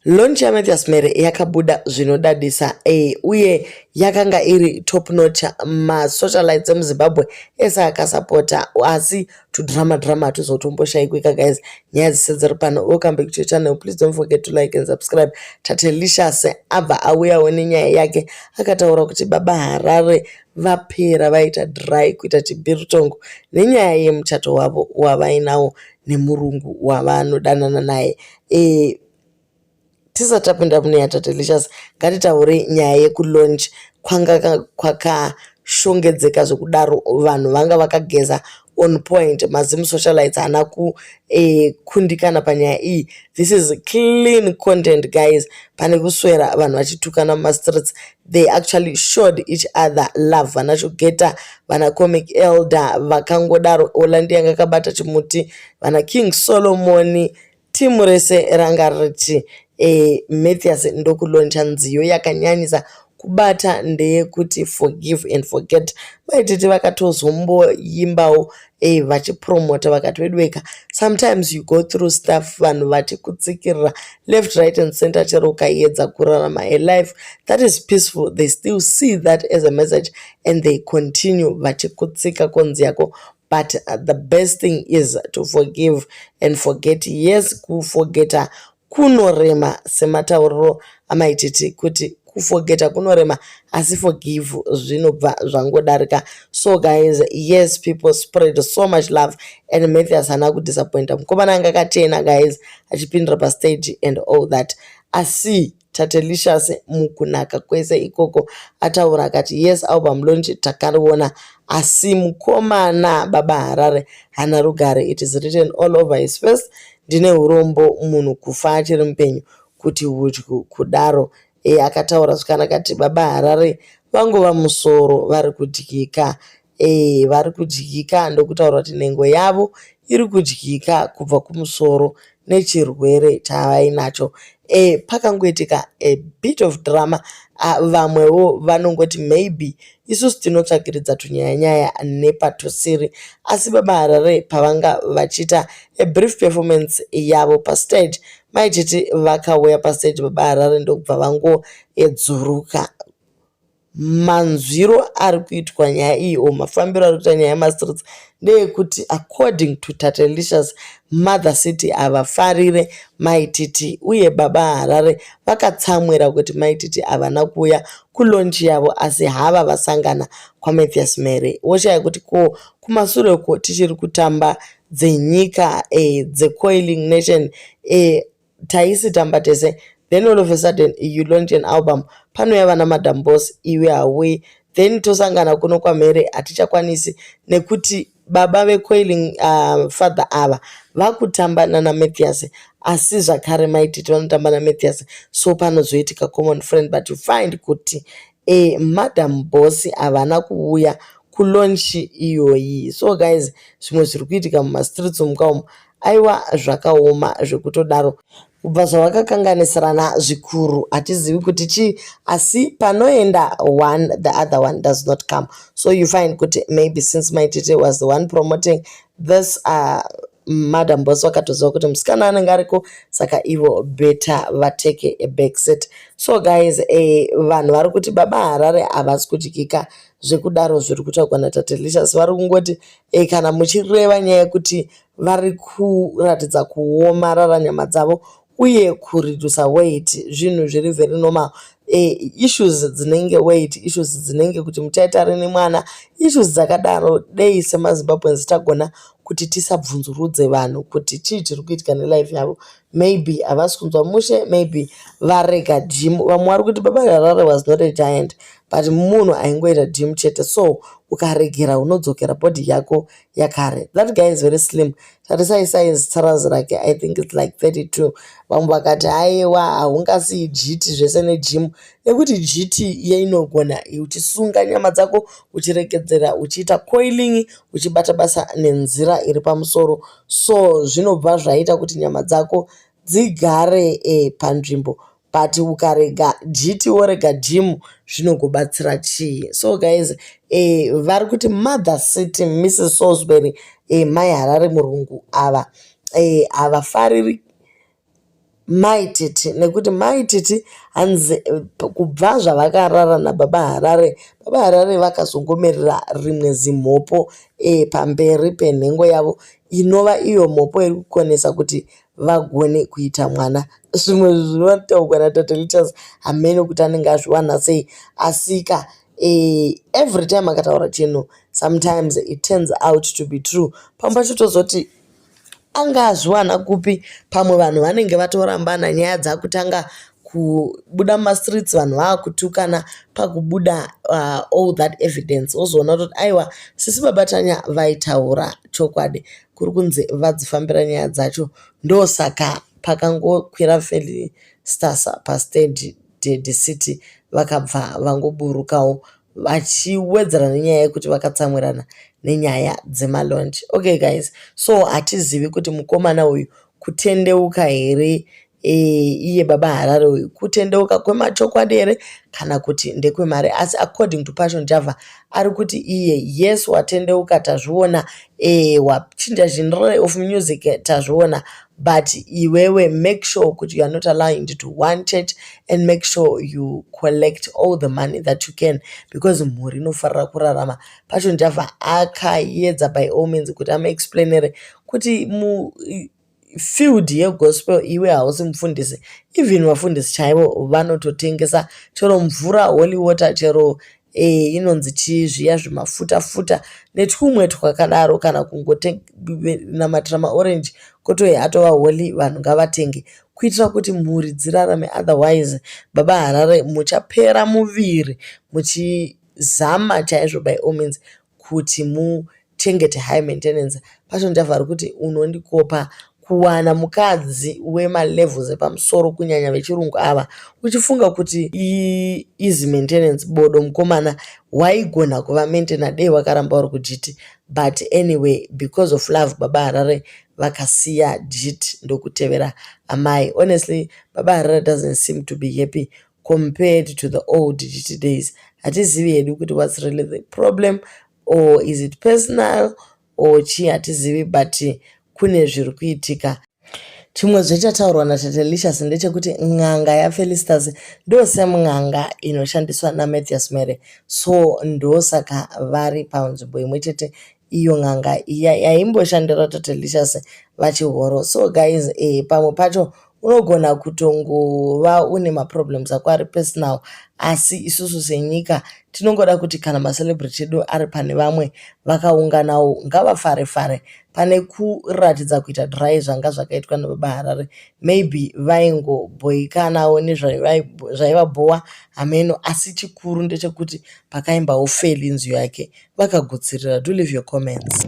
Launch yaMathias Mhere yakabuda zvinodadisa uye yakanga iri top notch. Masocialites emuZimbabwe ese akasapota, asi tudrama drama hatuzotomboshayikwika, guys. Nyaya dzese dziri pano. Welcome back to your channel. Please don't forget to like and subscribe. Tatelicious abva auyawo nenyaya yake, akataura kuti Baba Harare vapera, vaita dry kuita chibhiritongo nenyaya yemuchato wavo wavainawo nemurungu wavanodanana naye. Tisati tapinda mune yaTatelicious, ngatitaurei nyaya yekulaunch. Kwanga kwakashongedzeka zvekudaro, vanhu vanga vakageza on point. Mazimu socialites haana kukundikana panyaya iyi. This is clean content, guys. Pane kuswera vanhu vachitukana mumastreets, they actually showed each other love. Vana Shugeta, vana Comic Elder, vakangodaro. Olandi yanga akabata chimuti, vana King Solomon, timu rese ranga riti. Mathias ndokulauncha nziyo yakanyanyisa kubata, ndeyekuti "Forgive and Forget". Maititi vakatozomboimbawo vachipromota, vakati wedweka, sometimes you go through stuff, vanhu vachikutsikirira left, right and center. Chero ukaedza kurarama a life that is peaceful, they still see that as a message and they continue vachikutsika konzi yako. But the best thing is to forgive and forget. Yes, kuforgeta kunorema, sematauriro amaititi kuti kuforgeta kunorema, asi forgive zvinobva zvangodarika. So guys, yes, people spread so much love and Mathias haana kudisappointa. Mukomana anga akachena, guys, achipindira pastage and all that. Asi Tatelicious mukunaka kwese ikoko ataura akati, yes, album launch takariona, asi mukomana Baba Harare hana rugare. It is written all over his face. Ndine urombo, munhu kufa achiri mupenyu kuti hudyu kudaro. Akataura zvakanaka akati Baba Harare vangova musoro vari kudyika. Vari kudyika, ndokutaura kuti nhengo yavo iri kudyika kubva kumusoro nechirwere chavainacho. Pakangoitika a bit of drama. Vamwewo vanongoti maybe isusu tinotsvakiridza tunyaya nyaya nepatusiri, asi Baba Harare pavanga vachiita a brief performance yavo pastage, Maititi vakauya pastage, Baba Harare ndokubva vangodzuruka. Manzwiro ari kuitwa nyaya iyi o mafambiro ari kuita nyaya yemastreets ndeyekuti, according to Tatelicious, Mother City havafarire Maititi, uye Baba Harare vakatsamwira kuti Maititi havana kuuya kulaunch yavo, asi hava vasangana kwaMathias Mhere. Woshaya kuti ko kumasure uko tichiri kutamba dzenyika dzecoiling nation, taisitamba tese. Then all of a sudden you launch an album, panouya vana Madam Boss, iwe hauyi. Then tosangana kuno kwaMhere, hatichakwanisi nekuti baba vecoiling father ava vakutamba nana Mathias, asi zvakare Maititi vanotamba naMathias, so panozoitika common friend. But you find kuti Madam Boss havana kuuya kulaunch iyoyi. So guys, zvimwe zviri kuitika mumastreets umuka umu, aiwa, zvakaoma zvekutodaro. Kubva zvavakakanganisirana zvikuru, hatizivi kuti chii, asi panoenda one, the other one does not come. So you find kuti maybe since Maititi was the one promoting this, Madam Boss vakatoziva kuti musikana anenge ariko, saka ivo better vatake a back seat. So guys, vanhu vari kuti Baba Harare havasi kudyika zvekudaro zviri kutaurwa naTatelicious. Vari kungoti kana muchireva nyaya yekuti vari kuratidza kuomarara nyama dzavo uye kuredusa weight, zvinhu zviri very normal. Issues dzinenge weight, issues dzinenge kuti muchaita rini mwana, issues dzakadaro, dei semaZimbabweans tagona kuti tisabvunzurudze vanhu kuti chii chiri kuitika nelife yavo. Maybe havasi kunzwa mushe, maybe varega gym. Vamwe vari kuti Baba Harare was not a giant, but munhu aingoita gym chete, so ukaregera unodzokera body yako yakare. That guy is very slim. Tarisai size trouser rake, I think it's like 32. Vamwe vakati haiwa, haungasiyi jiti zvese negym, nekuti jiti inogona uchisunga nyama dzako, uchiregedzera, uchiita coiling, uchibata basa nenzira iri pamusoro, so zvinobva zvaita kuti nyama dzako dzigare panzvimbo. But ukarega jiti, worega gym, zvinokubatsira chii? So guys, vari kuti Mother City, Mrs Salisbury, Mai Harare murungu ava, havafariri. Mai Titi nekuti Mai Titi hanzi kubva zvavakarara naBaba Harare, Baba Harare vakazongomerera rimwe zimhopo pamberi penhengo yavo inova iyo mhopo iri kukonesa kuti vagone kuita mwana. Zvimwe zvinotaurwa naTatelicious hameno kuti anenge azviwana sei asika every time akataura chinhu, sometimes it turns out to be true. Pamwe pacho tozoti anga azviwana kupi? Pamwe vanhu vanenge vatorambana, nyaya dzakutanga kubuda mumastreets, vanhu vakutukana, pakubuda all that evidence, wozoona kuti aiwa, sisi Baba Tanya vaitaura chokwadi. Kuri kunzi vadzifambira nyaya dzacho, ndosaka pakangokwira Felistas pastage, Daddy City vakabva vangoburukawo vachiwedzera nenyaya yekuti vakatsamwirana nenyaya dzemalaunch. Okay guys, so hatizivi kuti mukomana uyu kutendeuka here, iye Baba Harare uyu kutendeuka kwemachokwadi here kana kuti ndekwemari. Asi according to Passion Java, ari kuti iye, yes, watendeuka, tazviona, wachinja genre of music, tazviona, but iwewe make sure kuti you are not aligned to one church and make sure you collect all the money that you can, because mhuri inofarira kurarama. Passion Java akaedza by all means kuti amuexplainere kuti mufield yegospel iwe hausi mufundisi. Even vafundisi chaivo vanototengesa chero mvura, holy water, chero inonzi chii zviya, zvimafuta futa netwumwe twakadaro, kana kungonamatira maorenji kotoi atova holy. Vanhu ngavatenge kuitira kuti mhuri dzirarame, otherwise Baba Harare muchapera muviri muchizama chaizvo by all means kuti muchengete high maintenance. Passion Java ari kuti unondikopa kuwana mukadzi wemalevels epamusoro, kunyanya vechirungu ava, uchifunga kuti easy maintenance. Bodo mukomana, waigona kuva maintaina dei wakaramba uri kujiti. But anyway, because of love, Baba Harare vakasiya jiti ndokutevera amai. Honestly, Baba Harare doesn't seem to be happy compared to the old jiti days. Hatizivi hedu kuti what's really the problem, or is it personal or chii, hatizivi, but kune zviri kuitika. Chimwe zvechataurwa naTatelicious ndechekuti n'anga yaFelistas ndo same n'anga inoshandiswa naMathias Mhere, so ndosaka vari panzvimbo imwe chete, iyo n'anga iya yaimboshandira Tatelicious vachihoro. So guys, pamwe pacho unogona kutongova une maproblems ako ari personal, asi isusu senyika tinongoda kuti kana macelebrity edu ari pane vamwe vakaunganawo, ngavafare fare pane kuratidza kuita dry zvanga zvakaitwa naBaba Harare. Maybe vaingobhoikanawo nezvaivabhowa, hameno. Asi chikuru ndechekuti pakaimbawo Feli nziyo yake, vakagutsirira. Do leave your comments.